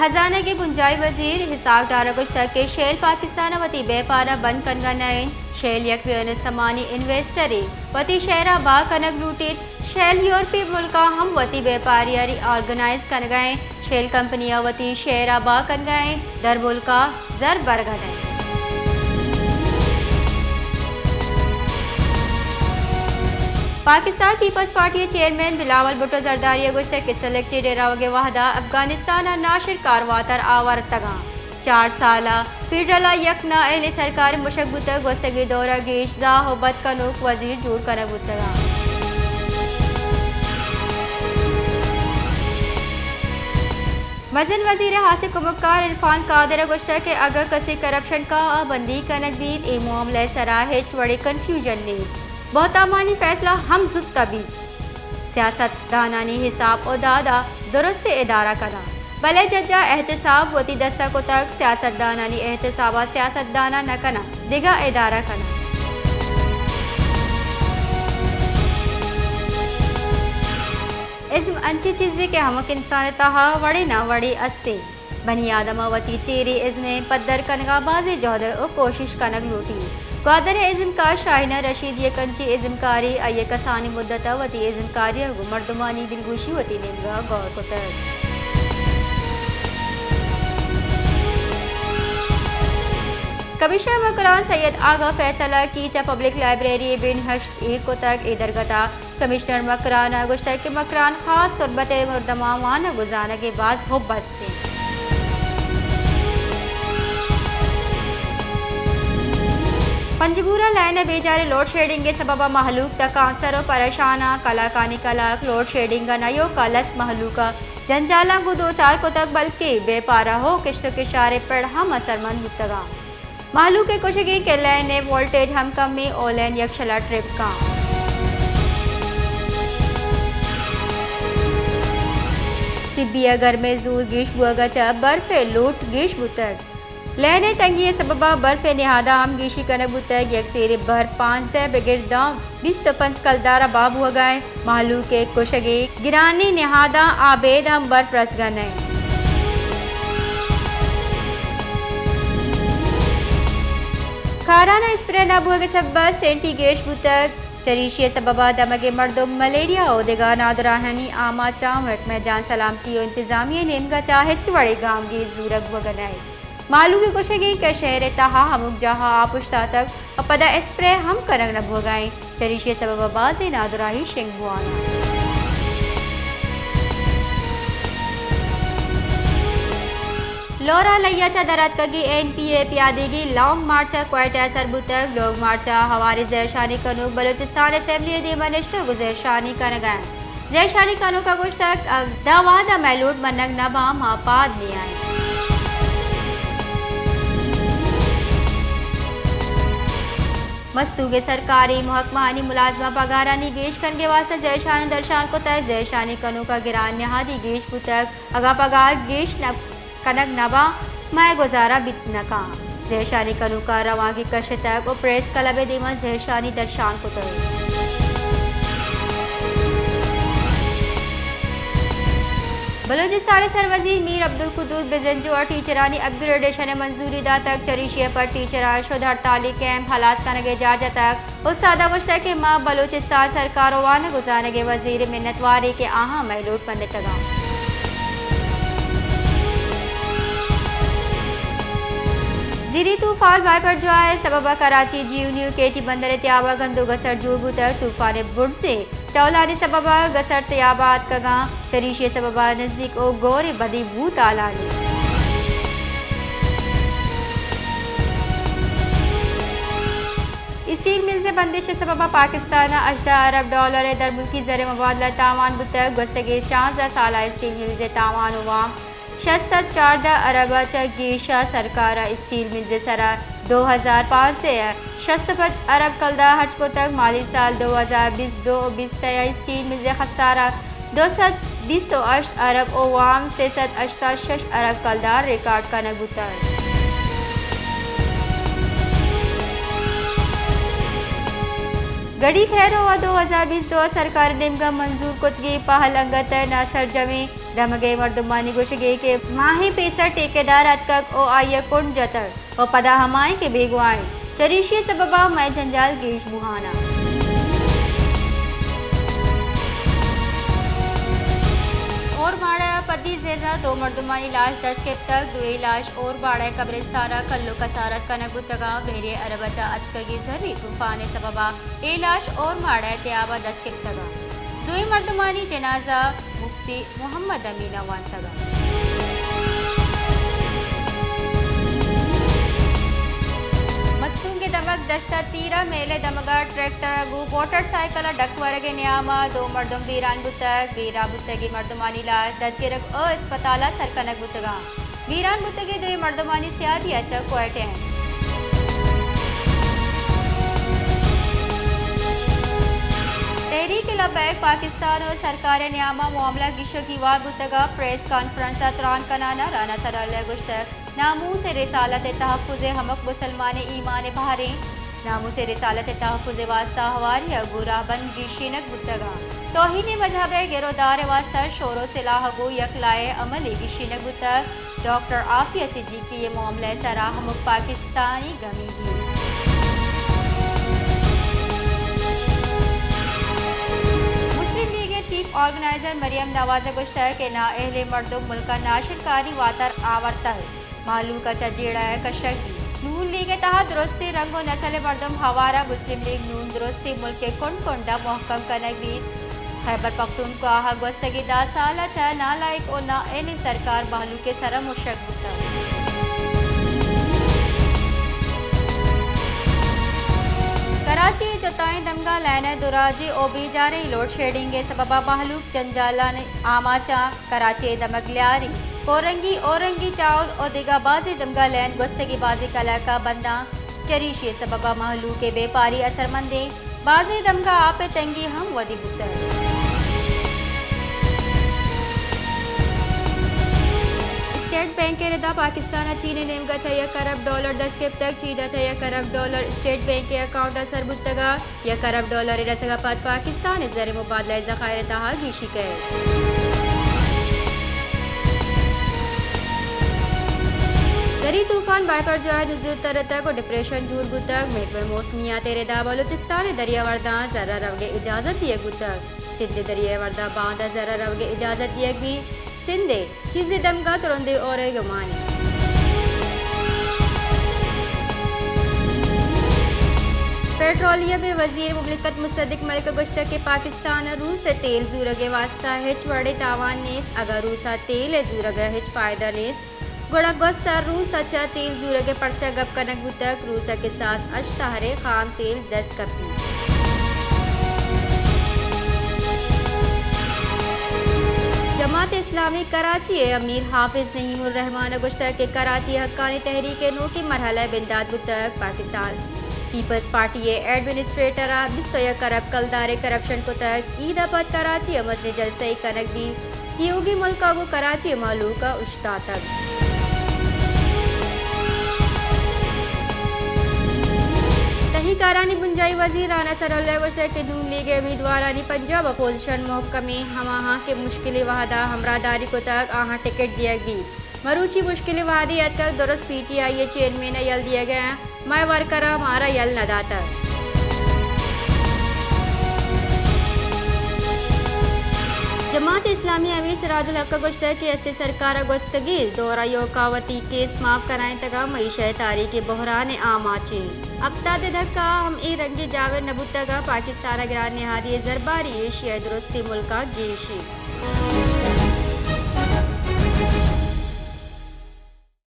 خزانہ ءِ بنجاہی وزیر اسحاق ڈار ءَ گوشتگ کہ شیل پاکستان ءَ وتی بیپار ءَ بند کنگ ءَ نہ انت، شیل یک بے انستمانی انویسٹرے، وتی شہر ءَ بہا کنگ لوٹیت، شیل یورپی ملکاں ہم وتی بیپاری ءَ ری آرگنائز کنگ ءَ انت، شیل کمپنی ءَ وتی شیئر ءَ بہا کنگ ءَ انت، درملک ءَ زر برگ ءَ نہ انت۔ پاکستان پیپلز پارٹی ءِ چیئرمین بلاول بھٹو زرداری ءَ گوشتگ کہ سلیکٹڈ ءِ روگ ءِ وہد ءَ افغانستان ءَ ناشر کارواتر آورتگ انت۔ چار سال ءَ فیڈرل ءَ یک نااہلیں سرکارے مشگ بوتگ، گوستگیں دور ءَ گیش زاہ ءُ بد کنوک وزیر جوڑ کنگ بوتگ انت۔ مزن وزیر ءِ ہاسیں کمکار عرفان قادر ءَ گوشتگ کہ اگاں کسے کرپشن کاہ ءَ بندیگ کنگ بیت، اے معاملہ ءِ سرا ہچ وڑیں کنفیوژن نیست، بہتامانی فیصلہ ہم زوت ءَ بیت۔ سیاست دانانی حساب ءُ داد ءَ درستیں ادارہ کناں، بلے جج ءَ احتساب وتی دست ءَ کتگ، سیاست دانانی احتساب ءَ سیاست داناں نہ کناں، دگہ ادارہ کناں۔ ازم انچیں چیزے کہ ہمک انسان ءِ تہا وڑے نہ وڑے است انت۔ بنی آدم ءَ وتی چیریں ازمیں پدر کنگ ءَ بازیں جہد ءُ کوشش کنگ لوٹیت۔ گوادر ءِ ازمکار شاہینہ رشید یک انچیں ازمکارے، آئی ءَ کسانیں مدت ءَ وتی ازمکاری ءَ گوں مردمانی دلگوشی وتی نیمگ ءَ گور کتگ۔ کمشنر مکران سید آغا فیصل ءَ کیچ ءَ پبلک لائبریری ءِ بن ہشت ایر کتگ۔ اے درگت ءَ کمشنر مکران ءَ گوشتگ کہ مکران خاص تربت ءِ مردماں وانگ ءُ زانگ ءِ باز حب است انت۔ پنجگور ءَ لائن ءِ بیجاریں لوڈ شیڈنگ ءِ سبب ءَ مہلوک تکانسر ءُ پریشان انت۔ کلاکانی کلاک لوڈ شیڈنگ ءَ نہ ایوک ءَ لس مہلوک ءَ جنجالاں گوں دوچار کتگ، بلکیں بے پارہ ءُ کشت ءُ کشار ءِ پڑ ہم اثرمند بوتگ انت۔ مہلوک ءِ گوشگ انت کہ لین ءِ وولٹیج ہم کم انت، او لین یکشل ءَ ٹرپ کنت۔ سبی ءَ گرم ءِ زور گیش بوگ ءَ چہ برف ءِ لوٹ گیش بوتگ۔ لین ءِ تنگی ءِ سبب ءَ برف ءِ نہاداں ہم گیشی کنگ بوتگ۔ یک سیرے برف پانزدہ بگر داں بیست ءُ پنچ کلدار ءَ بہا بوگ ءَ انت۔ مہلوک ءِ گوشگ انت گرانیں نہاداں آ بید ہم برف رسگ ءَ نہ انت۔ کاران ءَ اسپرے نہ بوگ ءِ سبب ءَ سینٹی گیش بوتگ، چریشی ءِ سبب ءَ دمگیں مردم ملیریا ءُ دگہ نادراہانی آماچ انت۔ محکمہ جان سلامتی ءُ انتظامیہ ءِ نیمگ ءَ چہ ہچ وڑیں گامگیج زورگ بوگ ءَ نہ انت۔ مہلوک ءِ گوشگ انت کہ شہر ءِ تہا ہمک جاہ ءَ آپ اوشتاتگ ءُ پدا اسپرے ہم کنگ نہ بوگ ءَ انت، چریشی ءِ سبب ءَ بازیں نادراہی شنگ بوان انت۔ لورا لئی ءَ چہ در اتکگیں این پی اے پیادگی لانگ مارچ ءَ کوئٹہ ءَ سر بوتگ۔ لانگ مارچ ءَ ہواریں زہرشانی کنوک بلوچستان اسمبلی ءِ دیم ءَ نشتگ ءُ زہرشانی کنگ ءَ انت۔ زہرشانی کنوک ءَ گوشتگ، اگاں داں وہد ءَ مئے لوٹ منگ نہ باں، ما پاد نیایں۔ مستونگ ءِ سرکاری محکمہانی ملازماں پگارانی گیش کنگ ءِ واستہ زہرشانی درشان کتگ۔ زہرشانی کنوک ءَ گران نہادی گیش بوتگ، اگاں پگار گیش نہ کنگ نہ باں، مئے گزارہ بیت نہ کنت۔ زہرشانی کنوکاں روانگی کشتگ ءُ پریس کلب ءِ دیما زہرشانی درشان کتگ۔ بلوچستان ءِ سروزیر میر عبدالقدوس بزنجو ءَ ٹیچرانی اپ گریڈیشن ءِ منظوری داتگ، چریشی ءَ پد ٹیچراں شد ہڑتالی کیمپ ہلاس کنگ ءِ جار جتگ۔ استاد ءَ گوشتگ کہ ما بلوچستان سرکار ءُ وانگ ءُ زانگ ءِ وزیر ءِ منتوار ایں کہ آہاں مئے لوٹ منتگ انت۔ زیری طوفان بائپر جواہ ءِ سبب ءَ کراچی جیونی ءُ کے ٹی بندر ءِ تیاب ءَ گند ءُ گسر جوڑ بوتگ۔ طوفان ءِ برزیں چولانی سبب ءَ گسر تیاب ءَ اتکگ انت، چریشی ءِ سبب ءَ نزیک ءُ گور ءِ بدیں بو تالان انت۔ اسٹیل ملز ءِ بندش ءِ سبب ءَ پاکستان ءَ ہژدہ ارب ڈالر ءِ درملکی زر ءِ مبادلہ تاوان بوتگ۔ گوستگیں شانزدہ سال ءَ اسٹیل ملز ءِ تاوان ءُ وام شش سد چاردہ ارب ءَ چہ گیش ءَ۔ سرکار ءَ اسٹیل ملز ءِ سرا دو ہزار پانزدہ ءَ شست ءُ پنچ ارب کلدار ہرچ کتگ۔ مالی سال دو ہزار بیست دو ءُ بیست سئے ءَ اسٹیل ملز ءِ خسارہ دو سد بیست ءُ ہشت ارب ءُ وام سے سد ہشتاد شش ارب کلدار ریکارڈ کنگ بوتگ۔ گڑی خیرو ء دو ہزار بیست دو ء سرکار ء نیمگا منظور کتگیں پہل انگت ء ناسرجمیں دمگے مردمانی گوشگے کہ ماہیں پیسر ٹھیکیدار اتکگ و آئی ء کنڈ جتگ و پدا ہمائیں کہ بیگواہ انت، چریشی ء سببا مئے جنجال گیش بوہان ء۔ اورماڑہ ء پدی زر ء دو مردمانی لاش دست گپتگ، دوئیں لاش اورماڑہ قبرستان ء کل و کسارت کنگ بوتگاں، بحری عرب ء چہ اتکگیں زری طوفان ء سببا اے لاش اورماڑہ ء تیاب ء دست گپتگ ء دوئیں مردمانی جنازہ مفتی محمد امین ء وانتگ ء۔ مستونگ ء دمگ دشت ء تیر ء میل ء دمگ ء ٹریکٹر ء گوں موٹر سائیکل ء ڈک ورگ ء نیام ء دو مردم بیران بوتگ، بیران بوتگیں مردمانی لاش دزگرگ ء اسپتال ء سر کنگ بوتگاں۔ بیران بوتگیں دوئیں مردمانی سیادی ء چہ کوئٹہ انت۔ تحریک لبیک پاکستان ء سرکار ء نیام ء معاملہ گیشگی وار بوتگ ء پریس کانفرنس ء تران کنان ء رانا ثناء اللہ ء گوشتگ، ناموس ء رسالت ء تحفظ ء ہمک مسلمان ء ایمان ء بہریں۔ ناموس ء رسالت ء تحفظ ء واستہ ہواری ء گوں راہبند گیشینگ بوتگ ء توہین مذہب ء گر ء دار ء واستہ شور ء سلاہ ء گوں یکلائے عملی گیشینگ بوتگ۔ ڈاکٹر عافیہ صدیقی ء معاملہ ء سرا ہمک پاکستانی گمیگی۔ مسلم لیگ ء چیف آرگنائزر مریم نواز ء گوشتگ کہ نااہلیں مردم ملک ء ناشرکاری واتر آورتگ۔ مہلوک ء چہ جیڑہ ء کشگ بیت۔ نون لیگ ء تہا درستیں رنگ ء نسل ء مردم ہوار ء مسلم لیگ نون درستیں ملک ء کنڈ کنڈ ء مہکم کنگ بیت۔ خیبر پختونخوا ء گوستگیں دہ سال ء چہ نالائق ء نااہلیں سرکار مہلوک ء سر ء مشگ بوتگ۔ کراچی ء جتائیں دمگاں لائن ء دراجی ء بیجاریں لوڈ شیڈنگ ء سبب ء مہلوک جنجالانی آماچاں۔ کراچی ء دمگ لیاری، کورنگی، اورنگی ٹاؤن ء دگہ بازیں دمگاں لین گوستگیں بازیں کلاکاں بنداں۔ چریشی ء سبب ء مہلوک ء بیپاری اثرمندیں۔ بازیں دمگاں آپ ء تنگی ہم ودی بوتگ۔ اسٹیٹ بینک ء ردا پاکستان ء چین ء نیمگ ء چہ یک ارب ڈالر دست گپتگ۔ چین ء چہ یک ارب ڈالر اسٹیٹ بینک ء اکاؤنٹ ء سر بوتگ ء یک ارب ڈالر ء رسگ ء پد پاکستان ء زر ء مبادلہ ء ذخائر ء تہا گیشی کئیت۔ زری طوفان بائیپر جاہ ء نزورتر اتگ ء ڈپریشن جوڑ بوتگ۔ محکمہ موسمیات ء ردا بلوچستان ء دریاورداں زر ء روگ ء اجازت دیگ بوتگ۔ سندھ ء دریاورداں باندا زر ء روگ ء اجازت دیگ بیت۔ سندھ ء چیزے دمگاں ترندیں ہورے گمان انت۔ پیٹرولیم ء وزیر مملکت مصدق ملک ء گوشتگ کہ پاکستان ء روس ء تیل زورگ ء واستہ ہچ وڑیں تاوان نیست، اگاں روس ء تیل ء زورگ ء ہچ فائدہ نیست، گڑا گوست ء روس ء چہ تیل زورگ ء پرچا گپ کنگ بوتگ؟ روس ء کساس ہشت تہرے خام تیل دست کپیت۔ جماعت اسلامی کراچی ء امیر حافظ نعیم الرحمان ء گوشتگ کہ کراچی ء حقانی تحریک ء نوکیں مرحلہ ء بندات بوتگ۔ پاکستان پیپلز پارٹی ء ایڈمنسٹریٹر ء بیست ء یک ارب کلدار ء کرپشن کتگ۔ عید ء پد کراچی ء مزنیں جلسہ ء کنگ بیت۔ تیوگیں ملک ء گوں کراچی ء مہلوک ء داتگ۔ تہی کارانی بنجاہی وزیر رانا ثناء اللہ ء گوشتگ کہ نون لیگ ء امیدوارانی پنجاب ء پوزیشن مہکمیں، ہماہاں کہ مشکلیں وہد ء ہمراہداری کتگ، آہاں ٹکٹ دیگ بیت۔ مروچی مشکلیں وہدے اتکگ، درست پی ٹی آئی ء چیئرمین ء یل دیگ ء انت۔ مئے ورکراں مارا یل نہ داتگ۔ جماعت اسلامی ء امیر سراج الحق ء گوشتگ کہ ایس اے سرکار ء گوستگیں دور ء ایوکا وتی کیس معاف کنائینتگ ء معیشت ء تاریخی بحران ء آماچ انت۔ ہپتاد ء دھک ء ہم اے رنگیں جاور نہ بوتگ ء پاکستان ء گران نہادی ء زرباری ایشی ء درستیں ملکاں گیش انت۔